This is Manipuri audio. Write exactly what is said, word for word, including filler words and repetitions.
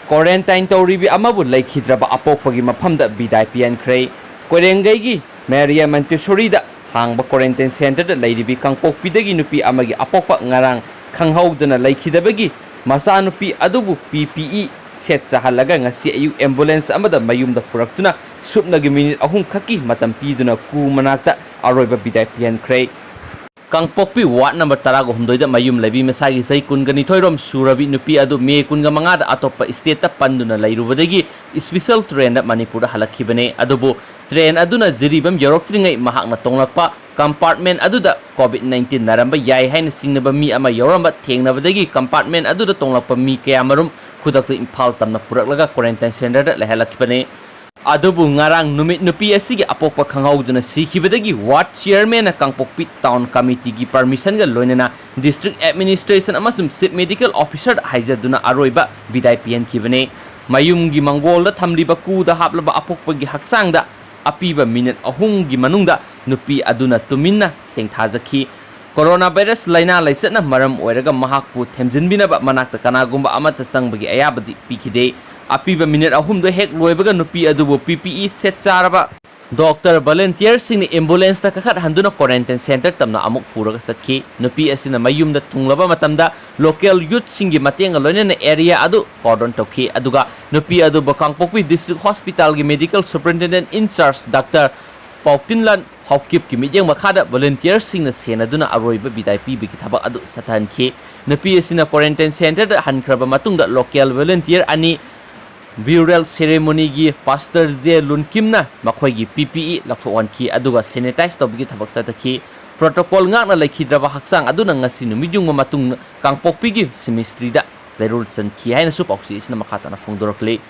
Quarantine ꯇꯧꯔꯤꯕꯤ ꯑꯃꯕꯨ ꯂꯩꯈꯤꯗ꯭ꯔꯕ ꯑꯄꯣꯛꯄꯒꯤ ꯃꯐꯝꯗ ꯕꯤꯗꯥꯏ ꯄꯤꯍꯟꯈ꯭ꯔꯦ꯫ ꯀꯣꯏꯔꯦꯡꯒꯩꯒꯤ ꯃꯦꯔꯤꯌꯥ ꯃꯟꯇꯦꯁꯣꯔꯤꯗ ꯍꯥꯡꯕ quarantine centreꯗ ꯂꯩꯔꯤꯕꯤ ꯀꯥꯡꯄꯣꯛꯄꯤꯗꯒꯤ ꯅꯨꯄꯤ ꯑꯃꯒꯤ ꯑꯄꯣꯛꯄ ꯉꯔꯥꯡ ꯈꯪꯍꯧꯗꯅ ꯂꯩꯈꯤꯗꯕꯒꯤ ꯃꯆꯥꯅꯨꯄꯤ ꯑꯗꯨꯕꯨ P P E set ꯆꯥꯍꯜꯂꯒ ꯉꯁꯤ ꯑꯌꯨꯛ ambulance ꯑꯃꯗ ꯃꯌꯨꯝꯗ ꯄꯨꯔꯛꯇꯨꯅ ꯁꯨꯞꯅꯒꯤ ꯃꯤꯅꯤꯠ ꯑꯍꯨꯝ ꯈꯛꯀꯤ ꯃꯇꯝ ꯄꯤꯗꯨꯅ ꯀꯨ ꯃꯅꯥꯛꯇ ꯑꯔꯣꯏꯕ ꯕꯤꯗꯥꯏ ꯄꯤꯍꯟꯈ꯭ꯔꯦ꯫ ꯀꯥꯡꯄꯣꯛꯄꯤ ward number ꯇꯔꯥꯒ ꯍꯨꯝꯗꯣꯏꯗ ꯃꯌꯨꯝ ꯂꯩꯕꯤ ꯃꯁꯥꯒꯤ ꯆꯍꯤ ꯀꯨꯟꯒ ꯅꯤꯊꯣꯏ ꯔꯣꯝ ꯁꯨꯔꯕꯤ ꯅꯨꯄꯤ ꯑꯗꯨ May ꯀꯨꯟꯒ ꯃꯉꯥꯗ ꯑꯇꯣꯞꯄ stateꯇ ꯄꯟꯗꯨꯅ ꯂꯩꯔꯨꯕꯗꯒꯤ special trainꯗ ꯃꯅꯤꯄꯨꯔꯗ ꯍꯜꯂꯛꯈꯤꯕꯅꯦ꯫ ꯑꯗꯨꯕꯨ train ꯑꯗꯨꯅ ꯖꯤꯔꯤꯕꯥꯝ ꯌꯧꯔꯛꯇ꯭ꯔꯤꯉꯩ ꯃꯍꯥꯛꯅ ꯇꯣꯡꯂꯛꯄ compartment ꯑꯗꯨꯗ COVID nineteen ꯅꯥꯔꯝꯕ ꯌꯥꯏ ꯍꯥꯏꯅ ꯆꯤꯡꯅꯕ ꯃꯤ ꯑꯃ ꯌꯥꯎꯔꯝꯕ ꯊꯦꯡꯅꯕꯗꯒꯤ compartment ꯑꯗꯨꯗ ꯇꯣꯡꯂꯛꯄ ꯃꯤ ꯀꯌꯥꯃꯔꯨꯝ ꯈꯨꯗꯛꯇ ꯏꯝꯐꯥꯜ ꯇꯝꯅ ꯄꯨꯔꯛꯂꯒ quarantine centreꯗ ꯂꯩꯍꯜꯂꯛꯈꯤꯕꯅꯦ꯫ ꯑꯗꯨꯕꯨ ꯉꯔꯥꯡ ꯅꯨꯃꯤꯠ ꯅꯨꯄꯤ ꯑꯁꯤꯒꯤ ꯑꯄꯣꯛꯄ ꯈꯪꯍꯧꯗꯨꯅ ꯁꯤꯈꯤꯕꯗꯒꯤ ward chairmanꯅ ꯀꯥꯡꯄꯣꯛꯄꯤ town committeeꯒꯤ permissionꯒ ꯂꯣꯏꯅꯅ district administration ꯑꯃꯁꯨꯡ chief medical officerꯗ ꯍꯥꯏꯖꯗꯨꯅ ꯑꯔꯣꯏꯕ ꯕꯤꯗꯥꯏ ꯄꯤꯍꯟꯈꯤꯕꯅꯦ꯫ ꯃꯌꯨꯝꯒꯤ ꯃꯪꯒꯣꯜꯗ ꯊꯝꯂꯤꯕ ꯀꯨꯗ ꯍꯥꯞꯂꯕ ꯑꯄꯣꯛꯄꯒꯤ ꯍꯛꯆꯥꯡꯗ ꯑꯄꯤꯕ ꯃꯤꯅꯤꯠ ꯑꯍꯨꯝꯒꯤ ꯃꯅꯨꯡꯗ ꯅꯨꯄꯤ ꯑꯗꯨꯅ ꯇꯨꯃꯤꯟꯅ ꯇꯦꯡꯊꯥꯖꯈꯤ꯫ Coronavirus ꯂꯥꯏꯅꯥ ꯂꯥꯏꯆꯠꯅ ꯃꯔꯝ ꯑꯣꯏꯔꯒ ꯃꯍꯥꯛꯄꯨ ꯊꯦꯝꯖꯤꯟꯕꯤꯅꯕ ꯃꯅꯥꯛꯇ ꯀꯅꯥꯒꯨꯝꯕ ꯑꯃꯠꯇ ꯆꯪꯕꯒꯤ ꯑꯌꯥꯕꯗꯤ ꯄꯤꯈꯤꯗꯦ꯫ ꯑꯄꯤꯕ ꯃꯤꯅꯤꯠ ꯑꯍꯨꯝꯗꯣ ꯍꯦꯛ ꯂꯣꯏꯕꯒ ꯅꯨꯄꯤ ꯑꯗꯨꯕꯨ P P E set ꯆꯥꯔꯕ doctor volunteerꯁꯤꯡꯅ ambulanceꯇ ꯀꯥꯈꯠꯍꯟꯗꯨꯅ quarantine centre ꯇꯝꯅ ꯑꯃꯨꯛ ꯄꯨꯔꯒ ꯆꯠꯈꯤ꯫ ꯅꯨꯄꯤ ꯑꯁꯤꯅ ꯃꯌꯨꯝꯗ ꯊꯨꯡꯂꯕ ꯃꯇꯝꯗ local youthꯁꯤꯡꯒꯤ ꯃꯇꯦꯡꯒ ꯂꯣꯏꯅꯅ area ꯑꯗꯨ cordon ꯇꯧꯈꯤ꯫ ꯑꯗꯨꯒ ꯅꯨꯄꯤ ꯑꯗꯨꯕꯨ ꯀꯥꯡꯄꯣꯛꯄꯤ district hospitalꯒꯤ medical superintendent in charge doctor ꯄꯥꯎꯇꯤꯟꯂꯥꯜ ꯍꯥꯎꯀꯤꯞꯀꯤ ꯃꯤꯠꯌꯦꯡ ꯃꯈꯥꯗ volunteerꯁꯤꯡꯅ ꯁꯦꯟꯅꯗꯨꯅ ꯑꯔꯣꯏꯕ ꯕꯤꯗꯥꯏ ꯄꯤꯕꯒꯤ ꯊꯕꯛ ꯑꯗꯨ ꯆꯠꯊꯍꯟꯈꯤ꯫ ꯅꯨꯄꯤ ꯑꯁꯤꯅ quarantine centreꯗ ꯍꯟꯈ꯭ꯔꯕ ꯃꯇꯨꯡꯗ local volunteer ꯑꯅꯤ burial ceremonyꯒꯤ pastor J ꯂꯨꯟꯀꯤꯝꯅ ꯃꯈꯣꯏꯒꯤ P P E ꯂꯧꯊꯣꯛꯍꯟꯈꯤ, ꯑꯗꯨꯒ sanitize ꯇꯧꯕꯒꯤ ꯊꯕꯛ ꯆꯠꯊꯈꯤ꯫ Protocol ꯉꯥꯛꯅ ꯂꯩꯈꯤꯗ꯭ꯔꯕ ꯍꯛꯆꯥꯡ ꯑꯗꯨꯅ ꯉꯁꯤ ꯅꯨꯃꯤꯠꯌꯨꯡꯕ ꯃꯇꯨꯡ ꯀꯥꯡꯄꯣꯛꯄꯤꯒꯤ cemeteryꯗ ꯂꯩꯔꯣꯜ ꯆꯟꯈꯤ ꯍꯥꯏꯅꯁꯨ ꯄꯥꯎꯆꯦ ꯑꯁꯤꯅ ꯃꯈꯥ ꯇꯥꯅ ꯐꯣꯡꯗꯣꯔꯛꯂꯤ꯫